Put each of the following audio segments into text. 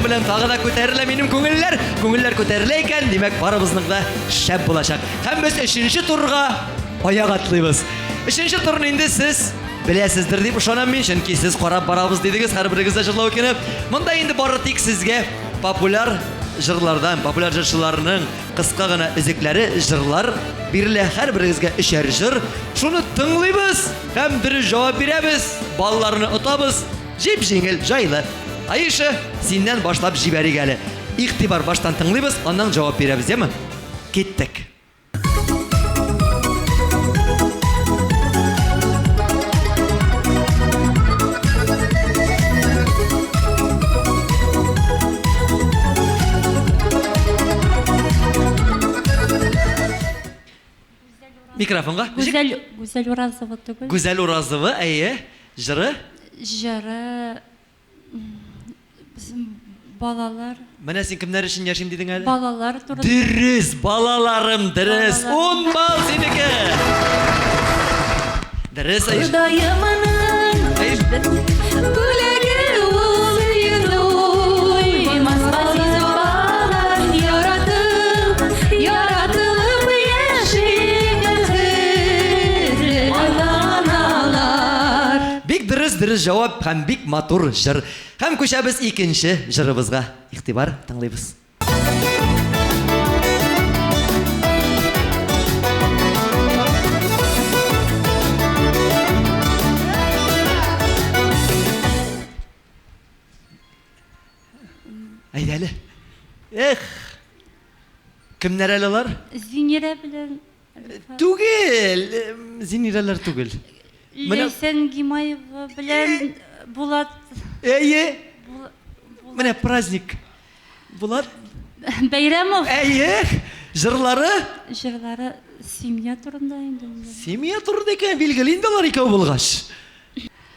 Синең белән тагы да күтәрелә минем күңелләр. Күңелләр күтәрелә икән, димәк, барыбызның да шәп булачак. Һәм без өченче турга аяк атлыйбыз. Өченче турны инде сез беләсездер дип ышанам мин, чөнки сез карап барабыз дидегез, һәрберегез дә җырлау көне. Монда инде бары тик сезгә популяр җырлардан, популяр җырчыларның кыска гына өзекләре, җырлар бирелә. Һәрберегезгә өчәр җыр. Шуны тыңлыйбыз һәм дөрес җавап бирәбез, балларны отабыз. Җип-җиңел, җайлы. Аиша, синнән башлап җибәрик әле. Игътибар, баштан тыңлыйбыз, аннан җавап бирәбез, яме? Киттек. Микрофонга. Гүзәл, Гүзәл Уразова түгел. Гүзәл Уразова, әйе. Җыры? Җыры балалар. Менә син кемнәр өчен яшим дидең әле? Балалар турында. Дөрес, балаларым, дөрес. Ун балл синеке. Дөрес, Аиша. Ходаемның бүләге ул сөю туймас газиз балалар яратып, яратылып яши бәхетле ата-аналар. Бик дөрес, дөрес җавап һәм бик матур җыр. Һәм күчәбез икенче җырыбызга. Игътибар, тыңлыйбыз. Әйдә әле. Эх! Кемнәр әле алар? Зинирә белән Түгел, Зинирәләр түгел. Менә Ләйсән Гимаева белән Булат. Әйе. Менә праздник. Булат Бәйрәмов. Әйе. Җырлары? Җырлары семья турында инде. Семья турында икән, билгеле инде алар икәү булгач.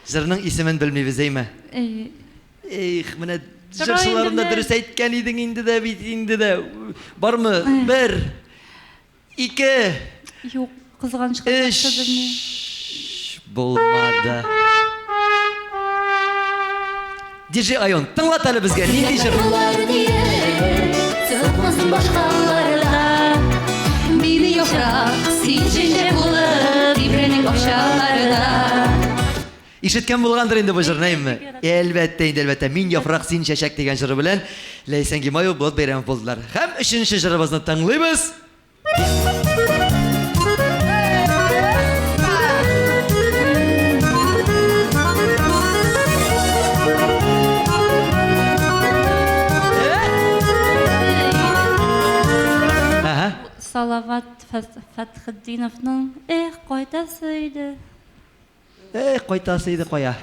Җырның исемен белмибез, әйме? Әйе. Эх, менә җырчыларын да дөрес әйткән идең инде дә бит инде дә. Бармы? Бер. Ике. Юк, кызганычка каршы белмим. Өч. Булмады. Диджей Айон, тыңлат әле безгә, нинди җыр? Чыкмасын башкаларда. Мин яфрак, син чәчәк булып, тибрәнең бакчаларда. Ишеткән булгандыр инде бу җырны, әйеме? Әлбәттә инде, әлбәттә. Мин яфрак, син чәчәк дигән җыры белән Ләйсән Гимаева, Булат Бәйрәмов булдылар. Һәм өченче җырыбызны тыңлыйбыз. Салават Фәтхетдиновның Эх, кайтасы иде. Эх, кайтасы иде кая.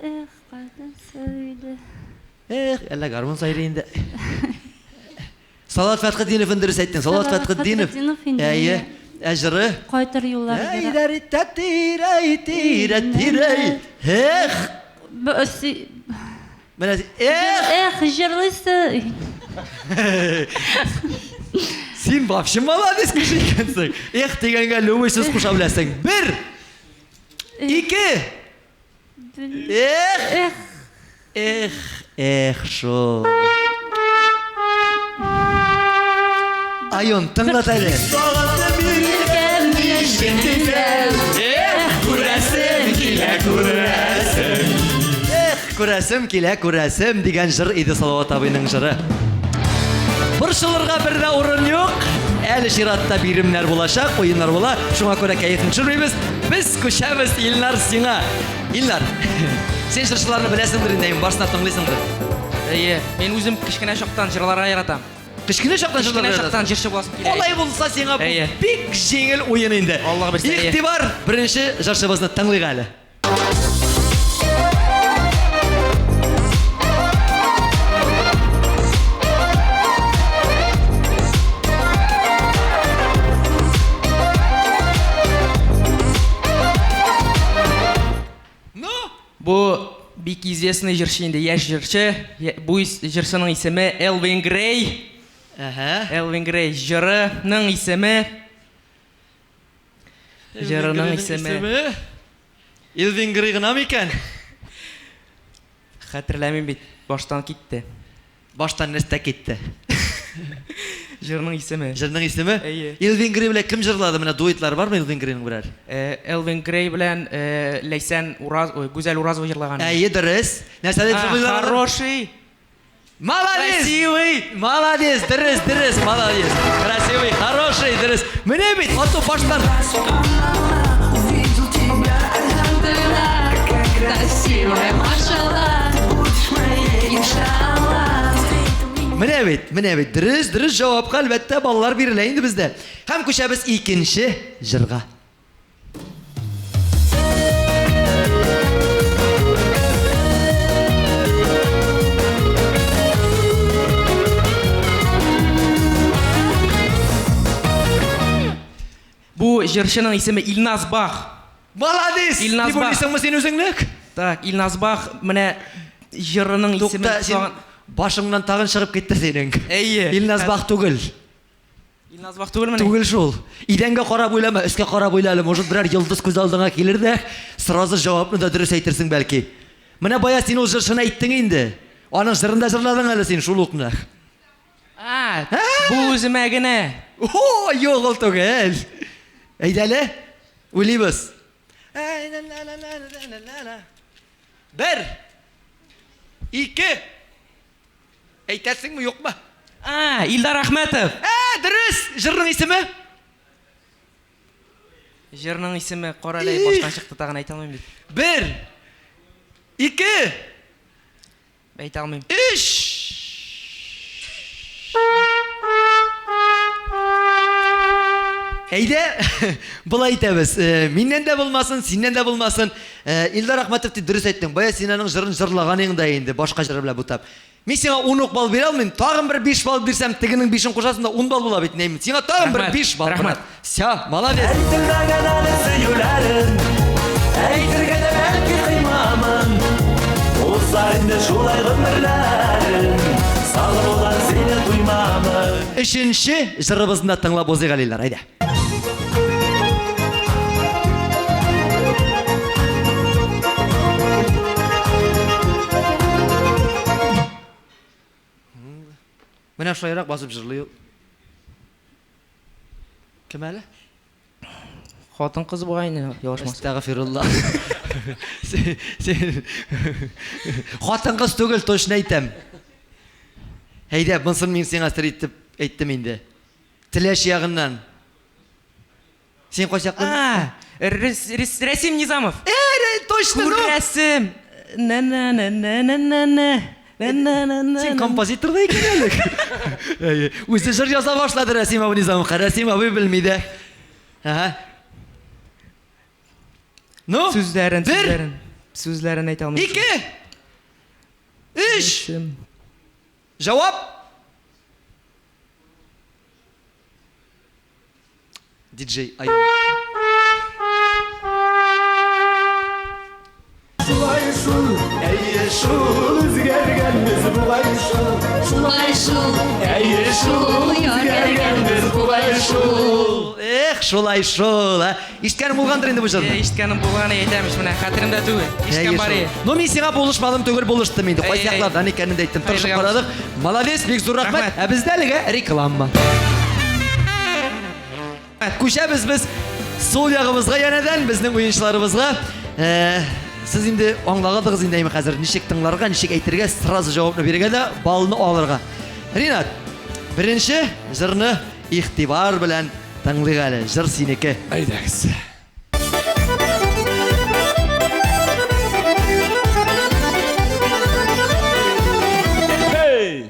Эх, кайтасы иде. Эх, әллә гармун сайрый инде. Салават Фәтхетдиновын дөрес әйттең. Салават Фәтхетдинов. Әйе. Ә җыры? Кайтыр юллар. Эх! Менә эх! Эх, җырлыйсы. Син вообще молодец кеше икәнсең. Эх дигәнгә любой сүз куша беләсең. Бер, ике, эх, эх, эх, эх шул. Айон, тыңлат әле. Эх, күрәсем килә, күрәсем. Эх, күрәсем килә, күрәсем дигән җыр иде Салават абыйның җыры. Борчылырга бер дә урын юк. Әле чиратта биремнәр булачак, уеннар була. Шуңа күрә кәефне төшермибез. Без күчәбез Илнар сиңа. Илнар, син җырчыларны беләсеңдер инде, барысына тыңлыйсыңдыр. Әйе, мин үзем кечкенә чактан җырларга яратам. Кечкенә чактан җырларга Кечкенә чактан җырчы буласым килә. Алай булса сиңа бу бик җиңел уен инде. Аллаһ бирсә. Игътибар, беренче җырчыбызны тыңлыйк әле. Ну? Бу бик известный җырчы инде, яшь җырчы. Бу җырчының исеме Элвин Грей. Әһә. Элвин Грей җырының исеме Җырының исеме. Элвин Грей гына микән? Хәтерләмим бит, баштан китте. Баштан нәрсә китте? Җырның исеме. Җырның исеме? Әйе. Элвин Грей белән кем җырлады? Менә дуэтлар бармы Элвин Грейның берәр? Элвин Грей белән Ләйсән Ураз, ой, Гүзәл Уразова җырлаган. Әйе, дөрес. Нәрсә дип җырлыйлар? Хороший. Молодец! Красивый! Молодец, дөрес, дөрес, молодец. Красивый, хороший, дөрес. Менә бит, ату баштан. Красивая, машалла, иншалла. Менә бит, менә бит, дөрес, дөрес җавапка әлбәттә баллар бирелә инде бездә. Һәм күчәбез икенче җырга. Бу җырчының исеме Илназ Бах. Молодец! Илназ Дип Бах. уйлыйсыңмы син үзеңне? Так, Илназ Бах менә җырының исеме Тукта, син башыңнан тагын чыгып китте синең. Әйе. Илназ Бах түгел. Илназ Бах түгелмени? Түгел шул. Идәнгә карап уйлама, өскә карап уйла әле. Может, берәр йолдыз күз алдыңа килер дә, сразу җавапны да дөрес әйтерсең бәлки. Менә бая син ул җырчыны әйттең инде. Аның җырын да җырладың әле син шул укны. А, бу үземә генә. О, юк, ул түгел. Әйдә әле, уйлыйбыз. Бер, ике. Әйтәсеңме, юкмы? А, Илдар Әхмәтов. Ә, дөрес! Җырның исеме? Җырның исеме Каралай баштан чыкты, тагын әйтә алмыйм бит. Бер, ике, Әйтә алмыйм. өч. Әйдә, болай итәбез. Миннән дә булмасын, синнән дә булмасын. Илдар Әхмәтов дип дөрес әйттең. Бая син аның җырын җырлаган идең дә инде, башка җыры белән бутап. Мин сиңа 10 ук балл бирә алмыйм. Тагын бер 5 балл бирсәм, тегенең 5-ен кушасың да 10 балл була бит. Нәйме? Сиңа тагын бер Рәхмәт, 5 балл. рәхмәт. Всё, молодец. Әйтелмәгән әле сөюләрем, әйтергә дә бәлки кыймамын. Узар инде шулай гомерләрем, сагынудан сине туймамын. Өченче җырыбызны да тыңлап узыйк әле, Илдар, әйдә. Менә шулайрак басып җырлый ул. Кем әле? Хатын-кыз бугай инде, ялгышмасам. Әстәгъфирулла. Син хатын-кыз түгел, точно әйтәм. Әйдә, монысын мин сиңа сер итеп әйттем инде. Теләш ягыннан. Син кайчакны? А, Рәсим Низамов. Точно, ну. Күрәсем. На-на-на-на-на-на-на. На-на-на-на. Син композитор да икән әле. Әйе. Үзе җыр яза башлады Рәсим абый Низамов. Рәсим абый белми дә. Ага. Ну? Сүзләрен, бер, сүзләрен. Сүзләрен әйтә алмыйм. Ике. Өч. Җавап. Диджей Айон. Шулай шул, әйе шул, үзгәргәнбез бугай шул. Шулай шул, Әйе шул, үзгәргәнбез бугай шул. Эх, шулай шул, ә. Ишеткәнең булгандыр инде бу җырны. Ишеткәнем булган әйтәм, менә хәтеремдә түгел. Ишеткән бар иде. Ну, мин сиңа булышмадым түгел, булыштым инде. Кайсы Әй, әй. яклардан икәнен дә әйттем. Тырышып Хәерле карадык. Молодец, бик зур рәхмәт. Рәхмәт. Ә бездә әлегә реклама. Күчәбез без сул ягыбызга янәдән безнең уенчыларыбызга. Сез инде аңлагандыгыз инде әйме хәзер ничек тыңларга, ничек әйтергә, сразу җавапны бирергә дә баллны алырга. Ринат, беренче җырны игътибар белән тыңлыйк әле. Җыр синеке. Әйдәгез. Hey!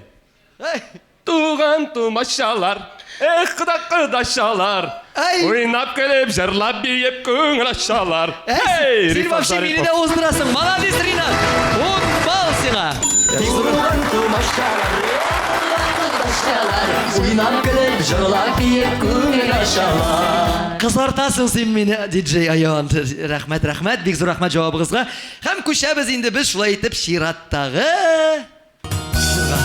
Эй! Туган тумачалар, эх, кода-кодачалар. Ай! Уйнап көлеп, җырлап биеп күңел ачалар. Эй, Эй, син Рифат вообще мине дә Зарипов. уздырасың. Молодец, Ринат. 10 балл сиңа. Бик зур Уйнап көлеп, җырлап биеп күңел ачалар. Кызартасың син мине, диджей Айон. Рәхмәт, рәхмәт, бик зур рәхмәт җавабыгызга. Һәм күчәбез инде без шулай итеп чираттагы җырга.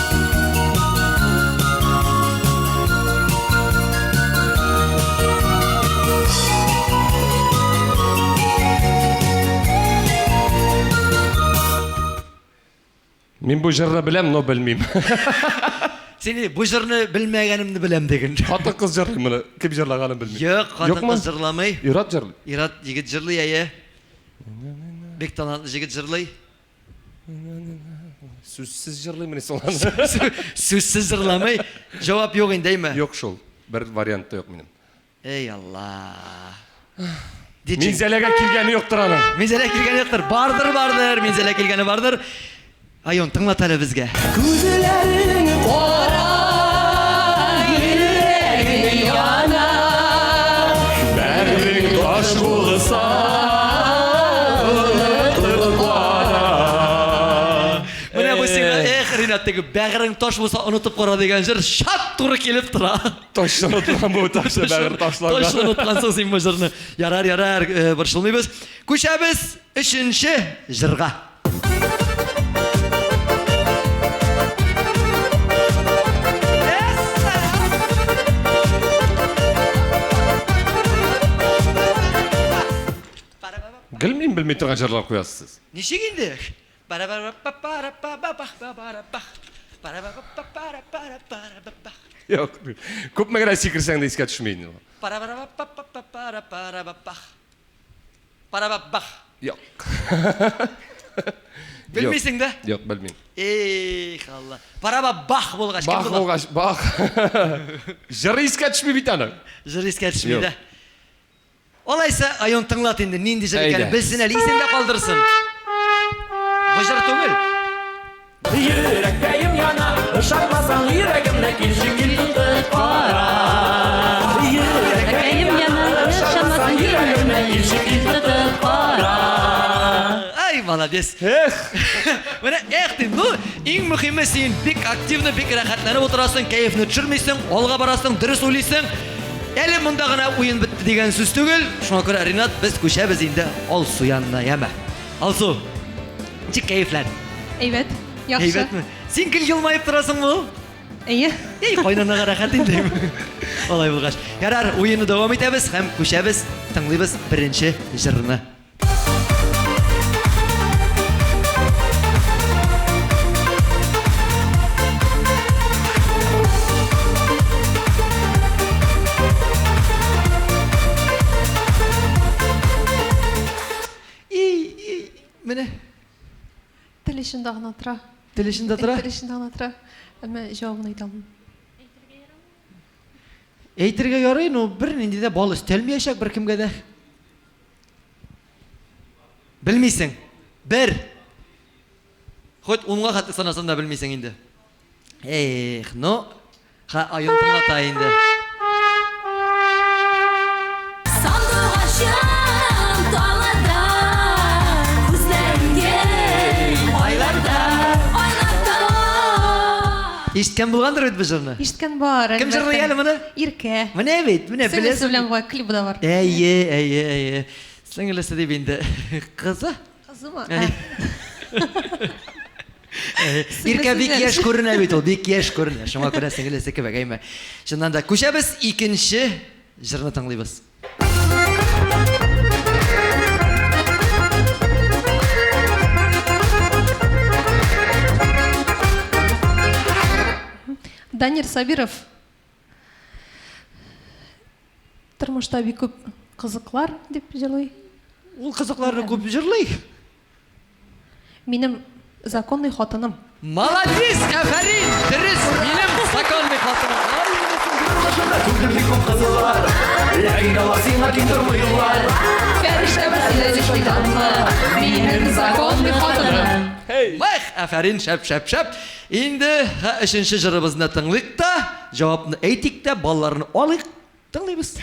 Мин бу җырны беләм, но белмим. Син бу җырны белмәгәнемне беләм диген. Хатын-кыз җырлый моны. Кем җырлаганын белмим. Юк, хатын-кыз җырламый. Ир-ат җырлый. Ир-ат егет җырлый, әйе. Бик талантлы җегет җырлый. Сүзсез җырлыймыни соң аны? Сүзсез җырламый. Җавап юк инде, әйме? Юк шул. Бер вариант та юк минем. Эй, Алла. Минзәләгә килгәне юктыр аның. Минзәлә килгәне юктыр. Бардыр, бардыр. Минзәлә килгәне бардыр. Айон, тыңлат әле безгә. Күзләрең кара, йөрәгең яна. Бәгърең таш булса, онытып кара. Менә бу сиңа, эх, Ринат, теге бәгърең таш булса, онытып кара дигән җыр шат туры килеп тора. Таш оныткан бу, таш бәгырь ташланган. Таш оныткансың син бу җырны. Ярар, ярар, э, борчылмыйбыз. Күчәбез өченче җырга. Гел мин белми торган җырлар куясыз сез. Ничек инде? Юк. Күпме генә сикерсәң дә искә төшми инде. Юк. Белмисең дә? Юк, белмим. Эх, Алла. Парабабах булгач, кем Бах булгач, бах. Җыр искә төшми бит аның. Җыр искә төшми дә. Алайса, Айон тыңлат инде, нинди җыр икәнен белсен әле, исендә калдырсын. Бу җыр түгел. Йөрәккәем яна, ышанмасаң йөрәгемне килче кил тотып кара. Йөрәккәем яна, ышанмасаң йөрәгемне килче кил тотып кара. Ай, молодец. Эх. Менә эх дим. Ну, иң мөһиме син бик активно, бик рәхәтләнеп утырасың, кәефне төшермисең, алга барасың, дөрес уйлыйсың. Әле монда гына уен бетте дигән сүз түгел. Шуңа күрә, Ринат, без күчәбез инде Алсу янына, яме. Алсу, ничек кәефләр? Әйбәт, яхшы. Әйбәтме? Син гел елмаеп торасыңмы ул? Әйе. Эй, кайнанага рәхәт инде. Алай булгач. Ярар, уенны дәвам итәбез һәм күчәбез, тыңлыйбыз беренче җырны. Менә. Тел эчендә гына тора. Тел эчендә тора? Тел эчендә гына тора. Әмма җавабын әйтә алмыйм. Әйтергә ярый, но бернинди дә бал өстәлмәячәк беркемгә дә. Белмисең. Бер. Хоть унга хәтле санасаң да белмисең инде. Эх, ну, ха, айын тыңлата инде. Сандугачым далада, күзләреңгә айларда, айларда. Ишеткән булгандыр бит бу җырны. Ишеткән бар, Кем җырлый әле моны? Иркә. Менә бит, менә беләсең. Сеңлесе белән була, клибы да бар. Әйе, әйе, әйе. Сеңлесе дип инде. Кызы? Кызымы? Иркә бик яшь күренә бит ул, бик яшь күренә. Шуңа күрә сеңлесе кебек, әйме. Чыннан да күчәбез, икенче җырны тыңлыйбыз. Данир Сабиров Тормышта бик күп кызыклар дип җырлый. Ул кызыкларны күп җырлый. Минем законный хатыным. Молодец, афәрин! Дөрес, минем законный хатыным. Күрдем бик күп кызыллар, ләкин алар сиңа тиң тормыйлар. Фәрештәме син, шайтанмы? Минем законный хатыным. Эх, афәрин, шәп, шәп, шәп. Инде өченче җырыбызны тыңлыйк та, җавапны әйтик тә, балларны алыйк. Тыңлыйбыз.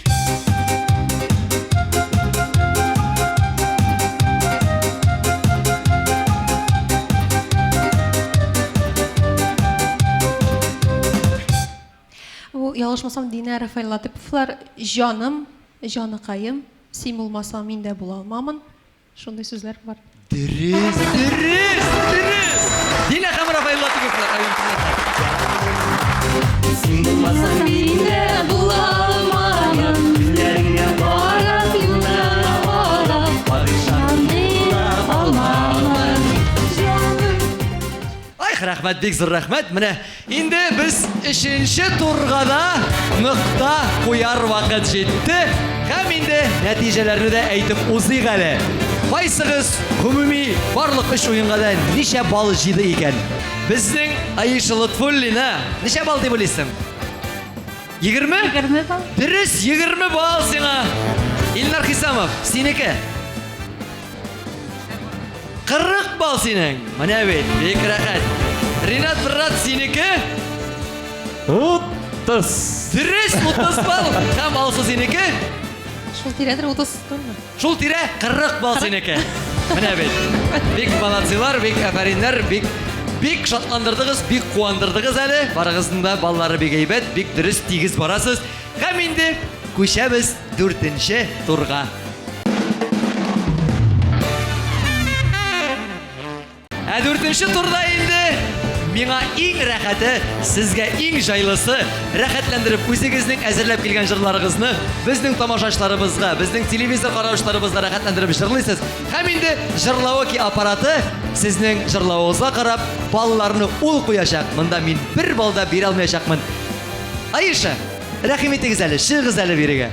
Бу, ялгышмасам, Динә Рафаэль Латыповлар Җаным, җаныкаем, син булмасаң мин дә була алмамын. Шундый сүзләр бар. Дөрес, дөрес, дөрес! Динә һәм Рафаэль Латыповлар район Син булмасаң мин дә була алмамын. Күзләреңә карап, юлга карап, Падишаһым була алмамын. Ай, Рәхмәт, бик зур рәхмәт. Менә инде без өченче турга да нокта куяр вакыт җитте. Һәм инде нәтиҗәләрне дә әйтеп узыйк әле. Кайсыгыз гомуми барлык өч уенга да ничә балл җыйды икән? Безнең Аиша Лотфуллина ничә балл дип уйлыйсың? 20? 20 балл. Дөрес, 20 балл сиңа. Илнар Хисамов, синеке. 40 балл синең. Менә бит, бик рәхәт. Ринат Брат синеке. 30. Дөрес, 30 балл. Һәм Алсу синеке. Шул тирәдер 30 түгелме? Шул тирә 40 балл синеке. Менә бит. Бик молодцылар, бик афәриннәр, бик бик шатландырдыгыз, бик куандырдыгыз әле. Барыгызның да баллары бик әйбәт, бик дөрес, тигез барасыз. Һәм инде күчәбез дүртенче турга. Ә дүртенче турда инде миңа иң рәхәте, сезгә иң җайлысы, рәхәтләндереп үзегезнең әзерләп килгән җырларыгызны безнең тамашачыларыбызга, безнең телевизор караучыларыбызга рәхәтләндереп җырлыйсыз. Һәм инде җырлавыки аппараты сезнең җырлавыгызга карап балларны ул куячак. Монда мин бер балл да бирә алмаячакмын. Аиша, рәхим итегез әле, чыгыгыз әле бирегә.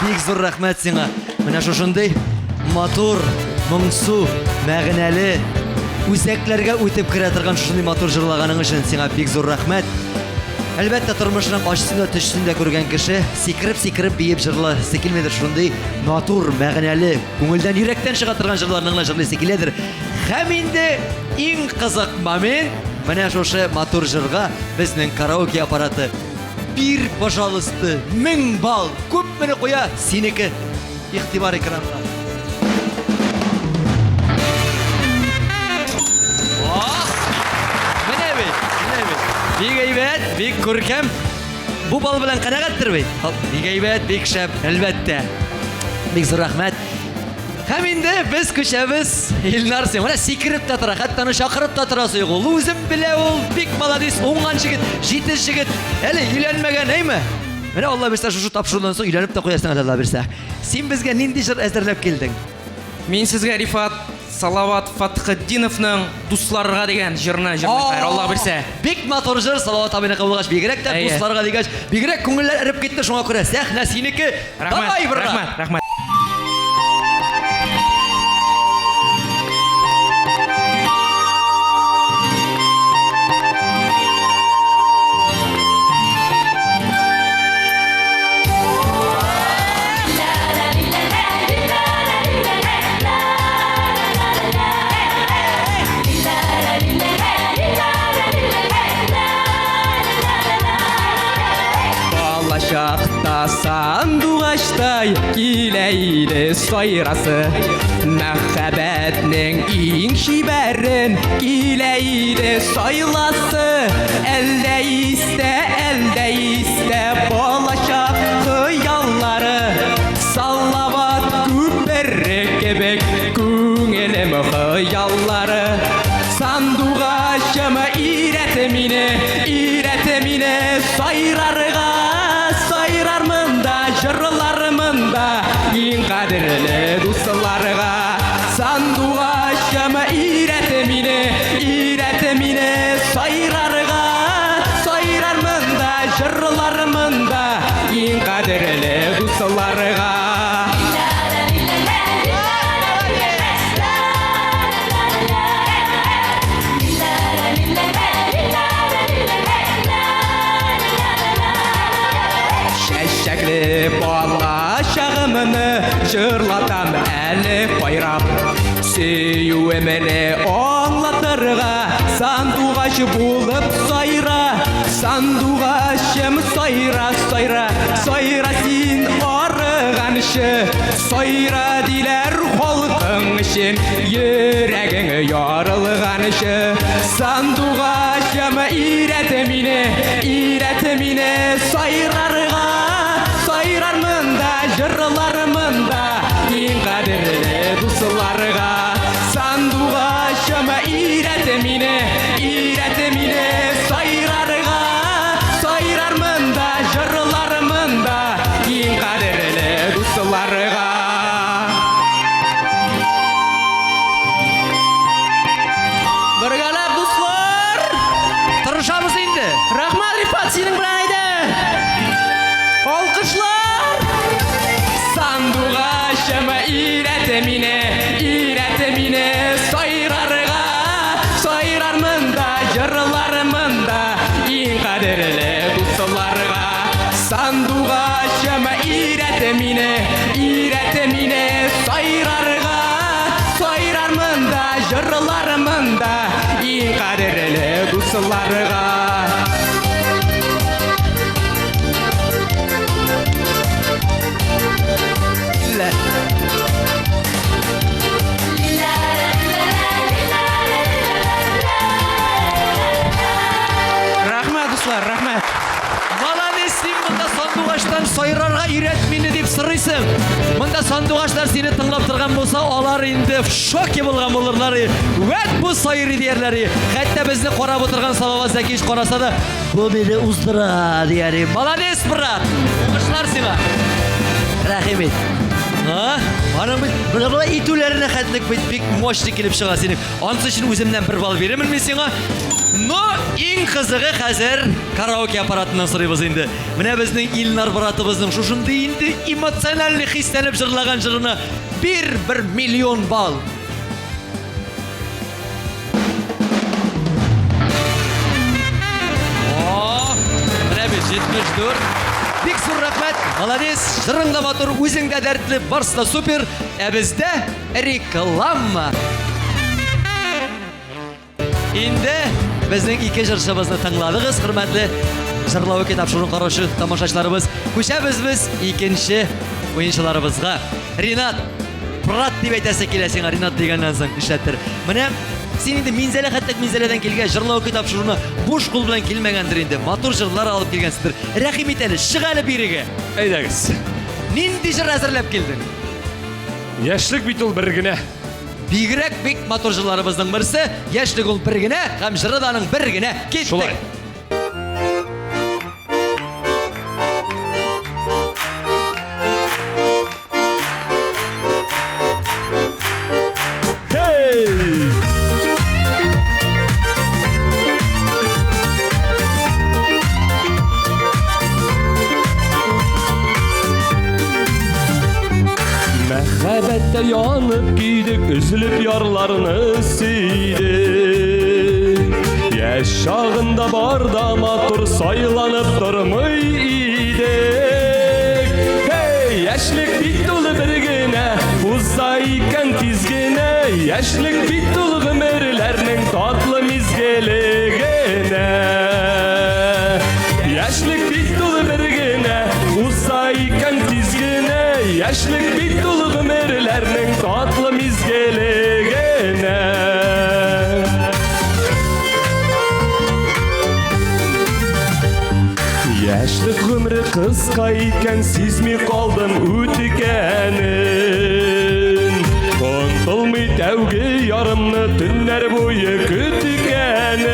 Бик зур рәхмәт сиңа. Менә шушындый матур, моңсу, мәгънәле, үзәкләргә үтеп керә торган шушындый матур җырлаганың өчен сиңа бик зур рәхмәт. Әлбәттә, тормышның ачысын да, төчесен дә күргән кеше сикереп-сикереп биеп җырласы килмидер. Шундый матур, мәгънәле, күңелдән, йөрәктән чыга торган җырларны гына җырлыйсы киләдер. Һәм инде иң кызык момент, менә шушы матур җырга безнең караоке аппараты бир, пожалуйста, 1000 балл. Күпмени куя, синеке. Игътибар экранга. Менә бит, менә бит. Бик әйбәт, бик күркәм. Бу бал белән канәгатьтер бит. Бик әйбәт, бик шәп, әлбәттә. Бик зур рәхмәт. Һәм инде без күчәбез Илнар син. Менә сикереп тә тора, хәтта аны чакырып та торасы юк. Ул үзен белә ул, бик молодец, уңган җегет, җитез җегет. Әле өйләнмәгән, әйме? Менә Алла бирсә, шушы тапшырудан соң өйләнеп тә куясың әле Алла бирсә. Син безгә нинди җыр әзерләп килдең? Мин сезгә Рифат Салават Фатхетдиновның Дусларга дигән җырны җырлыйм хәзер, Алла бирсә. Бик матур җыр, Салават абыйныкы булгач, бигрәк тә дусларга дигәч, бигрәк күңелләр эреп китте, шуңа күрә сәхнә синеке. Рәхмәт, рәхмәт, рәхмәт. Балачакта сандугачтай килә иде сайрасы. Мәхәббәтнең иң чибәрен килә иде сайласы. Әллә истә, әллә истә балачак хыяллары. Салават күпере кебек күңелем хыяллары. Сандугачым өйрәт мине, өйрәт мине сайрарга. Сайрармын да, җырлармын да иң кадерле дусларга. Сандугачым өйрәт мине, өйрәт мине сайрарга. Сайрармын да, җырлармын да иң кадерле дусларга. Чәчәкле бала чагымны җырлатам әле кайрап. Сөюемне аңлатырга сандугач булып сайра. Сандугачым сайра, сайра, сайра син арыганчы. Сайра диләр халкың өчен, йөрәгең ярылганчы. Сандугачым өйрәт мине, өйрәт мине сайрарга. Сайрармын да, җырлармын да иң кадерле дусларга. Сандугачым өйрәт мине, өйрәт мине сайрарга. Сайрармын да, җырлармын да иң кадерле дусларга. Бергәләп, дуслар! Тырышабыз инде. Рәхмәт, Рифат, синең белән әйдә! Алкышлар! Сандугачым өйрәт мине, өйрәт мине сайрарга. Сайрармын да, җырлармын да иң кадерле дусларга. Сандугачым өйрәт мине, өйрәт мине сайрарга. Сайрармын да, җырлармын да иң кадерле дусларга. Рәхмәт, дуслар, рәхмәт. Молодец, син монда сандугачтан сайрарга өйрәт мине дип сорыйсың. Монда сандугачлар сине тыңлап торган булса, алар инде в шоке булган булырлар. Вәт бу сайрый диярләр. Хәтта безне карап утырган Салават Зәкиевич караса да, бу мине уздыра дияр. Молодец, брат. Уңышлар сиңа. Рәхим ит. А? Аның бит менә болай итүләренә хәтлек бит бик мощный килеп чыга синең. Анысы өчен үземнән бер балл бирермен мин сиңа. Но иң кызыгы хәзер караоке аппаратыннан сорыйбыз инде. Менә безнең Илнар братыбызның шушындый инде эмоциональный хисләнеп җырлаган җырына бир бер миллион балл. О, менә бит 74. Бик зур рәхмәт. Молодец. Җырың да матур, үзең дә дәртле, барысы да супер. Ә бездә реклама. Инде безнең ике җырчыбызны тыңладыгыз, хөрмәтле Җырлавы тапшыруын караучы тамашачыларыбыз. Күчәбез без икенче уенчыларыбызга. Ринат, брат дип әйтәсе килә сиңа, Ринат дигәннән соң нишләттер. Менә син инде Минзәлә хәтта Минзәләдән килгән җырлау тапшыруына буш кул белән килмәгәндер инде. Матур җырлар алып килгәнсездер. Рәхим ит әле, чык әле бирегә. Әйдәгез. Нинди җыр әзерләп килдең? Яшьлек бит ул бер генә. Бигрәк бик матур җырларыбызның берсе. Яшьлек ул бер генә һәм җыры да аның бер генә. Киттек. Шулай. Hey! Мәхәббәттә янып көйдек, өзелеп ярларны сөйдек. Яшь чагында бар да матур сайланып тормый идек. Hey, яшьлек бит ул бер генә, уза икән тиз генә. Яшьлек бит ул гомерләрнең татлы мизгеле генә. Яшьлек бит ул бер генә, уза икән тиз генә. Яшьлек бит ул гомерләрнең татлы мизгеле генә. Яшьлек гомере кыска икән, сизми калдым үткәнен. Онытылмый тәүге ярымны төннәр буе көткәнем.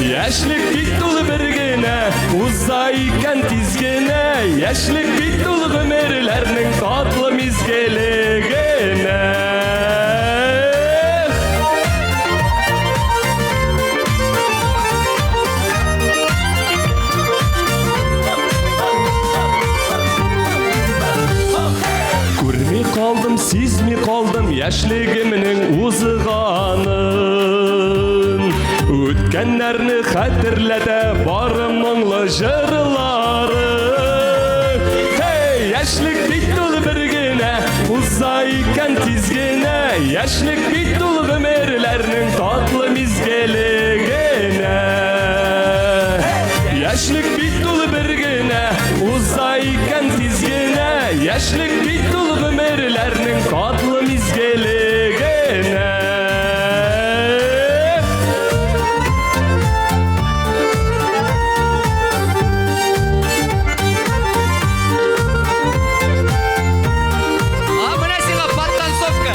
Яшьлек бит ул бер генә, уза икән тиз генә. Яшьлек бит ул гомерләрнең татлы мизгеле генә. Күрми калдым, сизми калдым яшьлегемнең узганын. Үткәннәрне хәтерләтә бары моңлы җырлары. Hey, яшьлек бит ул бер генә, уза икән тиз генә. Яшьлек бит ул гомерләрнең татлы мизгеле генә. Яшьлек бит ул бер генә, уза икән тиз генә. Яшьлек бит ул гомерләрнең татлы мизгеле генә. А менә сиңа подтанцовка.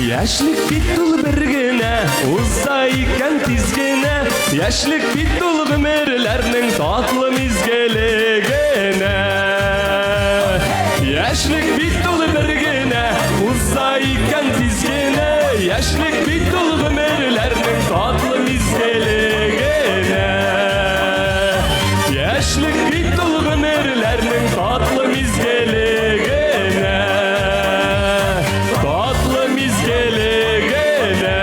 Яшьлек бит ул бер генә, уза икән тиз генә. Яшьлек бит ул гомерләрнең татлы мизгеле генә. Яшьлек бит ул бер генә, уза икән тиз генә. Яшьлек бит ул гомерләрнең татлы мизгеле генә. Яшьлек бит ул гомерләрнең татлы мизгеле генә. Татлы мизгеле генә.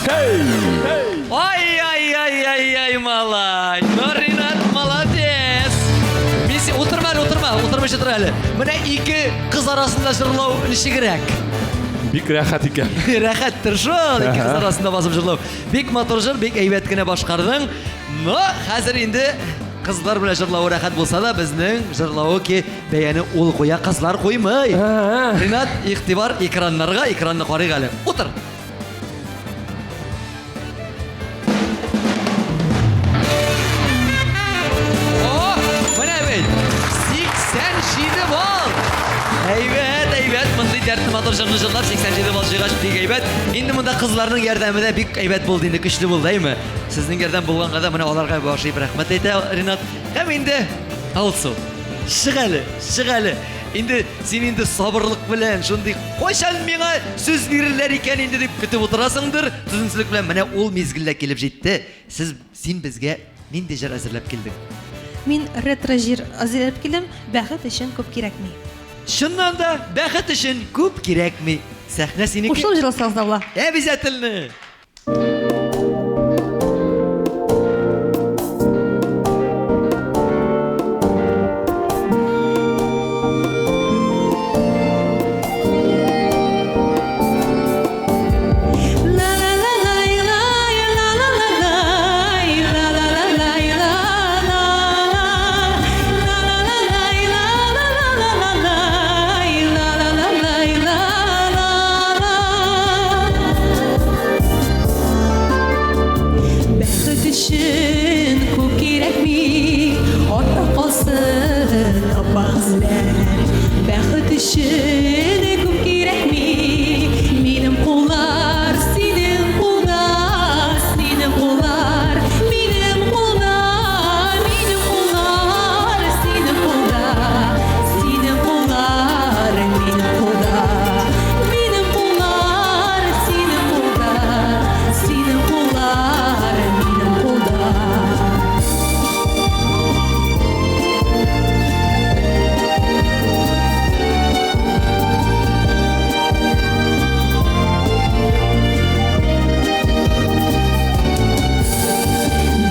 Hey! Ай-ай-ай-ай-ай, малай. Ну, Ринат, молодец. Мин утырма әле, утырма, утырмыйча тор әле. Менә ике кыз арасында җырлау ничегрәк? Бик рәхәт икән. Рәхәттер шул, ике кыз арасында басып җырлау. Бик матур җыр, бик әйбәт кенә башкардың. Но хәзер инде кызлар белән җырлавы рәхәт булса да, безнең җырлавы ки бәяне ул куя, кызлар куймый. Ринат, игътибар экраннарга, экранны карыйк әле. Утыр. О, менә бит. 87 балл. Әйбәт, әйбәт, мондый дәртле матур матур җырны җырлап 87 балл җыйгач бик әйбәт. Инде монда кызларның ярдәме дә бик әйбәт булды инде, көчле булды, әйме? Сезнең ярдәм булганга да менә аларга баш иеп рәхмәт әйтә Ринат. Һәм инде Алсу, чык әле, чык әле. Инде син инде сабырлык белән шундый кайчан миңа сүз бирерләр икән инде дип көтеп утырасыңдыр. Түземсезлек белән менә ул мизгел дә килеп җитте. Сез син безгә нинди җыр әзерләп килдең? Мин ретро җыр әзерләп килдем. Бәхет өчен күп кирәкми. Чыннан да, бәхет өчен күп кирәкми. Сәхнә синеке. Кушылып җырласагыз да була. Обязательно! Бәхет өчен күп кирәкми, артта калсын аппак эзләр. Бәхет өчен күп кирәкми, минем куллар синең кулда, синең куллар минем кулда, минем куллар синең кулда, синең куллар минем кулда, минем куллар синең кулда, синең куллар минем кулда.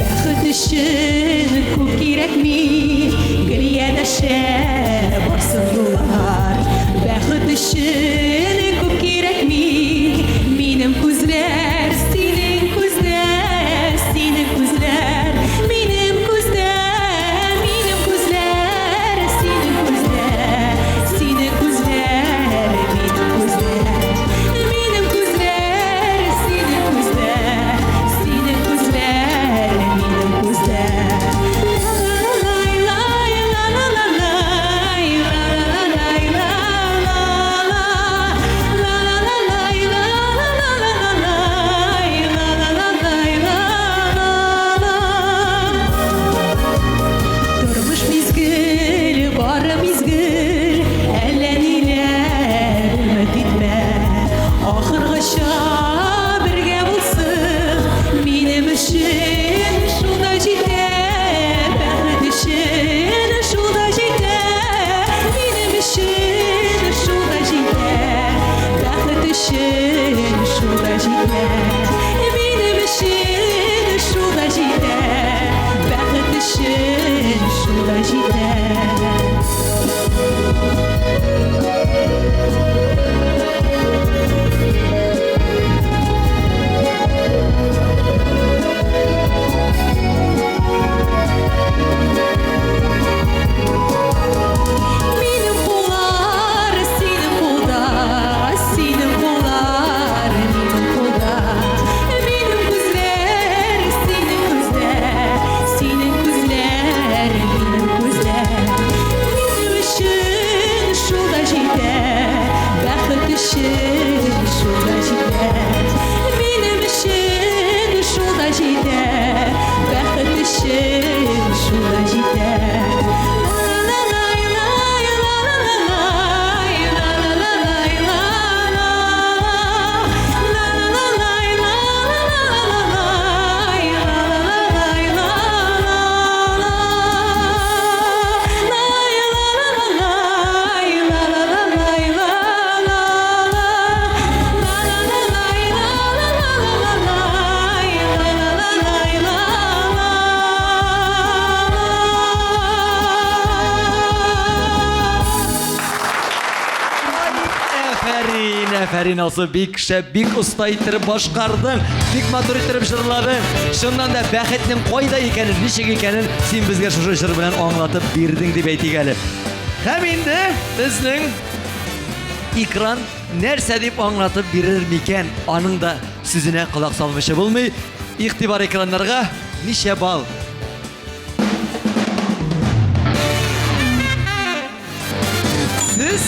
Бәхет өчен күп кирәкми, гел янәшә барсын юллар. Бәхет өчен күп кирәкми, минем күзләр синең күздә, синең күзләр минем күздә, минем күзләр синең күздә, синең күзләр минем күздә, минем күзләр синең күздә, синең күзләр минем күздә. Тормыш мизгел, бары мизгел, әллә ниләр өмет итмә. Ахыргача бергә булсын, минем өчен шул да җитә, бәхет өчен шул да җитә, минем өчен шул да җитә, бәхет өчен шул да җитә, минем өчен шул да җитә, бәхет өчен шул да җитә. Минем куллар синең кулда, синең куллар минем кулда. Минем күзләр синең күздә, синең күзләр минем күздә. Минем өчен шул да җитә, бәхет өчен шул да җитә. Минем өчен шул да җитә, бәхет өчен шул да җитә. Афәрин, афәрин, Алсу, бик шәп, бик оста иттереп башкардың, бик матур иттереп җырладың. Чыннан да бәхетнең кайда икәнен, ничек икәнен син безгә шушы җыр белән аңлатып бирдең дип әйтик әле. Һәм инде безнең экран нәрсә дип аңлатып бирер микән? Аның да сүзенә колак салмыйча булмый. Игътибар экраннарга, ничә балл? Сез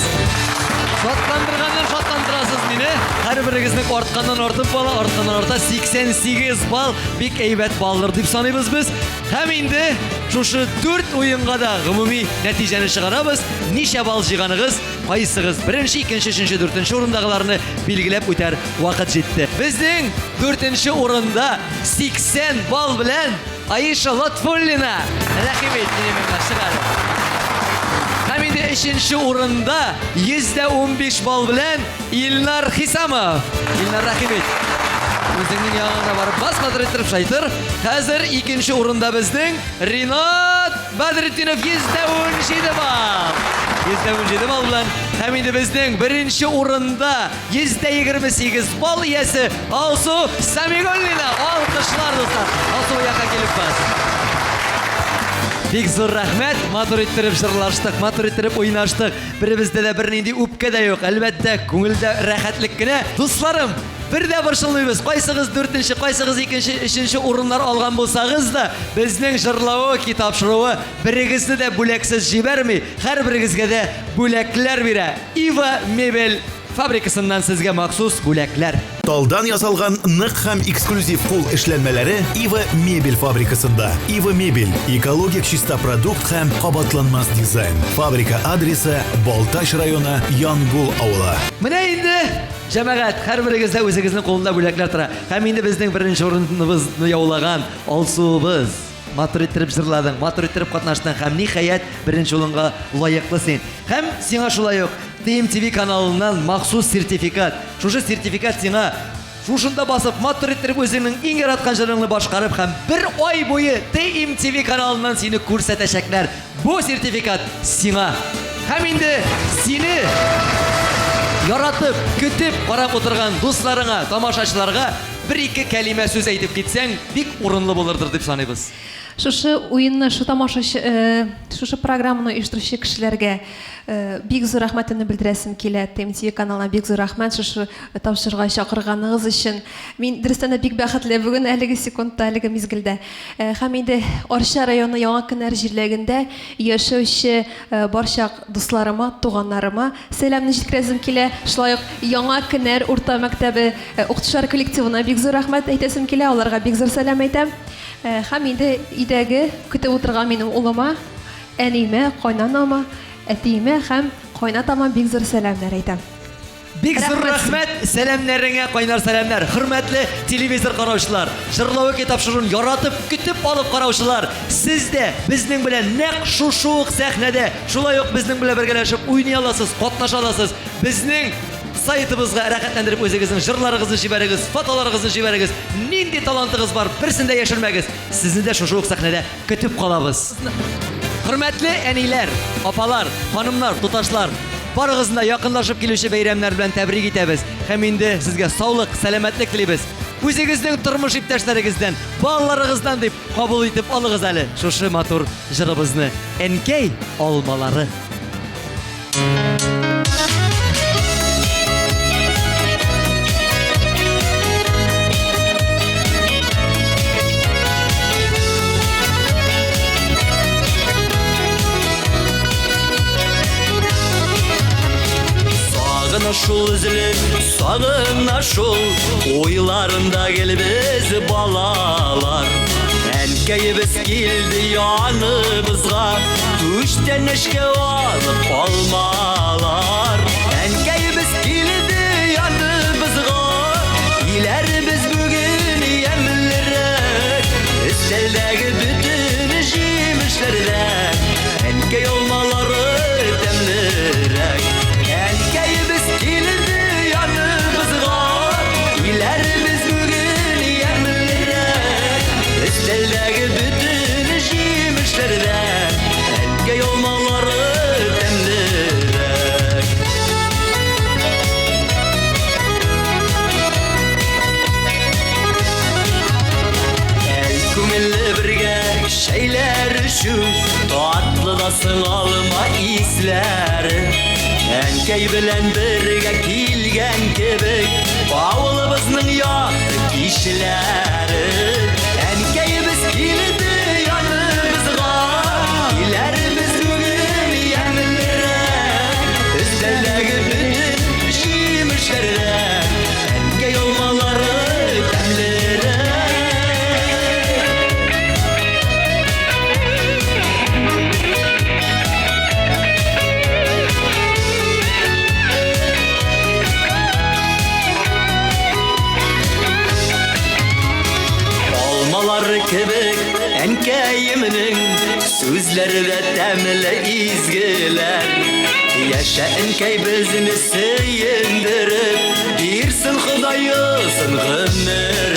Шатландырганнан шатландырасыз мине. Һәрберегезнең артканнан артып бала, артканнан арта 88 балл бик әйбәт баллар дип саныйбыз без. Һәм инде шушы дүрт уенга да гомуми нәтиҗәне чыгарабыз. Ничә балл җыйганыгыз, кайсыгыз беренче, икенче, өченче, дүртенче урындагыларны билгеләп үтәр вакыт җитте. Безнең дүртенче урында 80 балл белән Аиша Лотфуллина. Рәхим ит, минем янга чыгар. Һәм инде өченче урында 115 балл белән Илнар Хисамов. Илнар, рәхим ит. Үзеңнең яныңа барып бас, матур иттереп шайтыр. Хәзер икенче урында безнең Ринат Бәдретдинов 117 балл. 117 балл белән һәм инде безнең беренче урында 128 балл иясе Алсу Самигуллина. Алкышлар, дуслар. Алсу, якка килеп бас. Бик зур рәхмәт. Матур иттереп җырлаштык, матур иттереп уйнаштык. Беребездә дә бернинди үпкә дә юк. Әлбәттә, күңелдә рәхәтлек кенә. Дусларым, бер дә борчылмыйбыз. Кайсыгыз дүртенче, кайсыгыз икенче, өченче урыннар алган булсагыз да, безнең җырлавы, тапшыруы берегезне дә бүләксез җибәрми. Һәрберегезгә дә бүләкләр бирә. Ива мебель фабрикасыннан сезгә махсус бүләкләр. Талдан ясалган нык һәм эксклюзив кул эшләнмәләре Ива мебель фабрикасында. Ива мебель экологик чиста продукт һәм кабатланмас дизайн. Фабрика адресы Балтач районы Янгул авылы. Менә инде, җәмәгать, һәрберегездә үзегезнең кулында бүләкләр тора. Һәм инде безнең беренче урыныбызны яулаган Алсуыбыз. Матур иттереп җырладың, матур иттереп катнаштың һәм ниһаять беренче урынга лаеклы син. Һәм сиңа шулай ук TMTV каналыннан махсус сертификат. Шушы сертификат сиңа шушында басып, матур иттереп үзеңнең иң яраткан җырыңны башкарып һәм бер ай буе TMTV каналыннан сине күрсәтәчәкләр. Бу сертификат сиңа. Һәм инде сине яратып, көтеп карап утырган дусларыңа, тамашачыларга бер-ике кәлимә сүз әйтеп китсәң, бик урынлы булырдыр дип саныйбыз. Шушы уенны, шу тамашачы, шушы программаны оештыручы кешеләргә бик зур рәхмәтемне белдерәсем килә. ТМТВ каналына бик зур рәхмәт шушы тапшыруга чакырганыгыз өчен. Мин дөрестән дә бик бәхетле бүген әлеге секундта, әлеге мизгелдә. Һәм инде Арча районы Яңа Кенәр җирлегендә яшәүче барча дусларыма, туганнарыма сәламне җиткерәсем килә. Шулай ук Яңа Кенәр урта мәктәбе укытучылар коллективына бик зур рәхмәт әйтәсем килә, аларга бик зур сәлам әйтәм. Һәм инде өйдәге көтеп утырган минем улыма, әниемә, кайнанама, әтиемә һәм кайнатама бик зур сәламнәр әйтәм. Бик зур рәхмәт сәламнәреңә, кайнар сәламнәр. Хөрмәтле телевизор караучылар, Җырлавыки тапшыруын яратып, көтеп алып караучылар, сез дә безнең белән нәкъ шушы ук сәхнәдә, шулай ук безнең белән бергәләшеп уйный аласыз, катнаша аласыз. Безнең сайтыбызга рәхәтләндереп үзегезнең җырларыгызны җибәрегез, фотоларыгызны җибәрегез. Нинди талантыгыз бар, берсен дә яшермәгез. Сезне дә шушы ук сәхнәдә көтеп калабыз. Хөрмәтле әниләр, апалар, ханымнар, туташлар, барыгызны да якынлашып килүче бәйрәмнәр белән тәбрик итәбез. Һәм инде сезгә саулык, сәламәтлек телибез. Үзегезнең тормыш иптәшләрегездән, балаларыгыздан дип кабул итеп алыгыз әле шушы матур җырыбызны. Әнкәй алмалары. Сагына шул өзелеп, сагына шул Уйларында гел без балалар Әнкәебез килде яныбызга Күчтәнәчкә алып алмалар Әнкәебез килде яныбызга Иләребез бүген ямьлерәк Өстәлдәге бөтен җимешләрдән Әнкәй алмалары тәмлерәк Әнкәебез килде яныбызга Иләребез бүген ямьлерәк Өстәлдәге бөтен җимешләрдән Әнкәй алмалары тәмлерәк Әй күңелле бергә чәйләр эчү Татлы да соң алма исләре Әнкәй белән бергә килгән кебек Авылыбызның якты кичләре Әнкәебез килде яныбызга Киләрбез бүген ямьлерәк Өстәлдәге бөтен Әнкәемнең сүзләре дә тәмле изгеләр. Яшә әнкәй безне сөендереп, бирсен Ходай озын гомер.